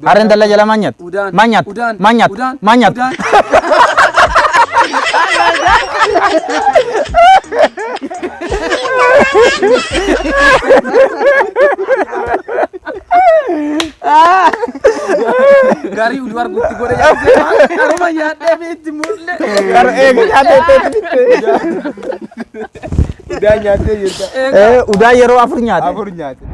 Harreen dallaa jalaa maal nyaatti? Udaan. Maal nyaatti? Udaan. Maal nyaatti? Udaan. Maal nyaatti? Udaan. Gaarii uduu argutti godhe nyaatee haruma nyaadhee fi itti mul'e. Qaroo eega nyaatee itti fitte. Udaan nyaattee jirta. Udaan yeroo afur nyaate. Afur nyaate.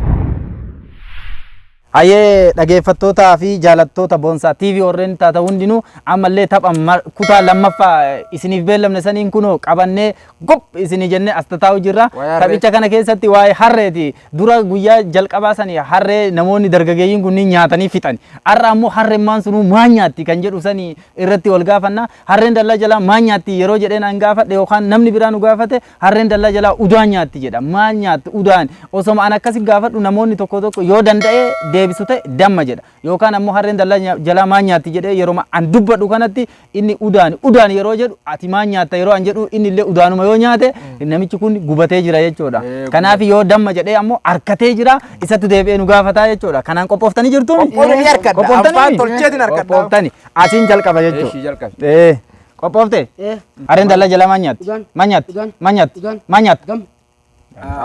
Hayyee, dhageeffattootaa fi jaalattoota Boonsaa TV warreen taata hundinuu, ammallee tapha kutaa lammaffaa isiniif beellamne saniin kunoo qabannee gop isinii jennee as tataa'u jirra. Waa'ee harree. Taphicha kana keessatti waa'ee harreeti. Dura guyyaa jalqabaa sanii harree namoonni dargaggeeyyiin kunniin nyaatanii fixan. Har'a ammoo harreen sunuu maal nyaatti kan jedhu sanii irratti wal gaafanna. Harreen dallaa jalaa maal nyaatti yeroo jedheen an gaafadhe yookaan namni biraa nu gaafate, harreen dallaa jalaa udaan nyaatti jedha. Maal nyaatti udaan? Osoma an akkasi gaafadhu namoonni tokko tokko yoo danda'e deebisu ta'e damma jedha. Yookaan ammoo harreen dallaa jalaa maal nyaatti jedhee yeroo an dubbadhu kanatti inni udaan udaan yeroo jedhu, ati maal nyaatta yeroo an jedhu inni illee udaanuma yoo nyaate namichi kun gubatee jira jechuudha. Kanaaf yoo damma jedhee ammoo harkatee jira, isatti deebi'ee nu gaafataa jechuudha. Kanaan qophooftanii jirtuu? Qophoofne harkadha. Qophooftanii? Afaan tolcheetiin harkadha. Qophooftanii. Asiin jalqaba jechuudha. Eeshii jalqabe. Qophoofte? Eh. Harreen dallaa jalaa maal nyaatti? Udaan. Maal nyaatti? Udaan. Maal nyaatti? Udaan. Maal nyaatti? Gam.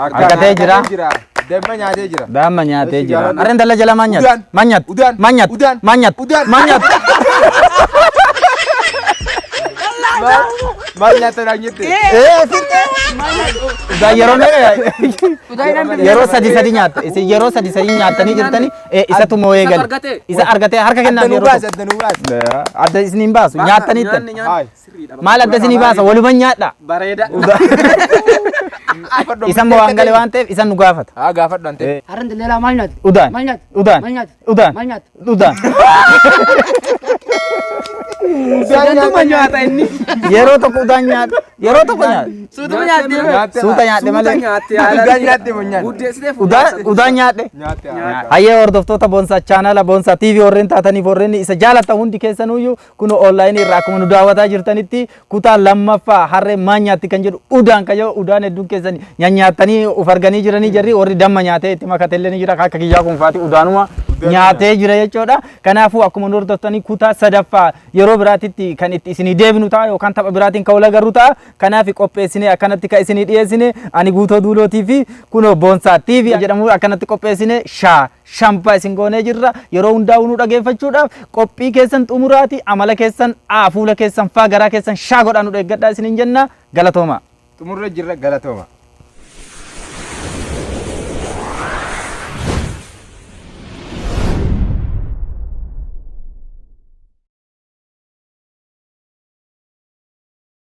Argatee jira. Damma nyaatee jira. Damma nyaatee jira. Jaaladhu. Harreen dallaa jalaa maal nyaatti? Udaan. Maal nyaatti? Udaan. Maal nyaatti? Udaan. Maal nyaatti? Udaan. Maal nyaatti? Maal nyaata naan jette? Fitte. Udaan yeroo meeqa? Yeroo sadi sadi nyaatta. Isin yeroo sadi sadi nyaattanii jirtanii isatu moo'ee Isatu gale. argate. Isa argatee harka kennaaf Adda nuu yeroo baasi, tokko. adda nuu baasi. Adda isin hin baasu. Nyaattanii Nyaanni ittan. nyaanni sirriidha. Maal adda isinii baasa? Waluman nyaadha. Bareeda. Isa immoo waan gale waan ta'eef isa nu gaafata. Haa, gaafadhu ante. Harreen dallaa maal nyaatti? Udaan. Maal nyaatti? Udaan. Maal nyaatti? Udaan. Maal nyaatti? Udaan. Suutuma nyaata inni. Yeroo tokko udaan nyaata. Yeroo tokko nyaata. Suutuma nyaatte. Suuta nyaadhe malee. Suuta nyaatte. Udaan nyaatte moo nyaanne? Buddeessitee. Udaan udaan nyaadhe. Nyaatte. Hayyee, hordoftoota Boonsaa, chaanala Boonsaa TV warreen taataniif warreen isa jaalatan hundi keessanuyyuu, kun onlaayinii irraa akkuma nu daawwataa jirtanitti kutaa lammaffaa harree maal nyaatti kan jedhu, udaan kan jedhu, udaan hedduun keessan nyanyaattanii uf arganii jiranii. Jarri warri damma nyaatee itti makatellee ni jira, akka kiyyaa kun faati udaanuma nyaatee jira jechuudha. Kanaafuu akkuma nu hordoftanii kutaa sadaffaa yeroo biraatitti kan itti isinii deebinu ta'a yookaan tapha biraatiin kan wal agarru ta'a. Kanaaf qopheessinee akkanatti kan isinii dhiyeessine ani Guutoo Duulootii fi kunoo Boonsaa TV jedhamu akkanatti qopheessine shaa shampaa isin goonee jirra. Yeroo hundaa'uu nu dhageeffachuudhaaf qophii keessan xumuraati amala keessan a fuula keessan faa garaa keessan shaa godhaa nu dheeggadhaa isiniin jenna, galatooma. Xumurra jirra, galatooma.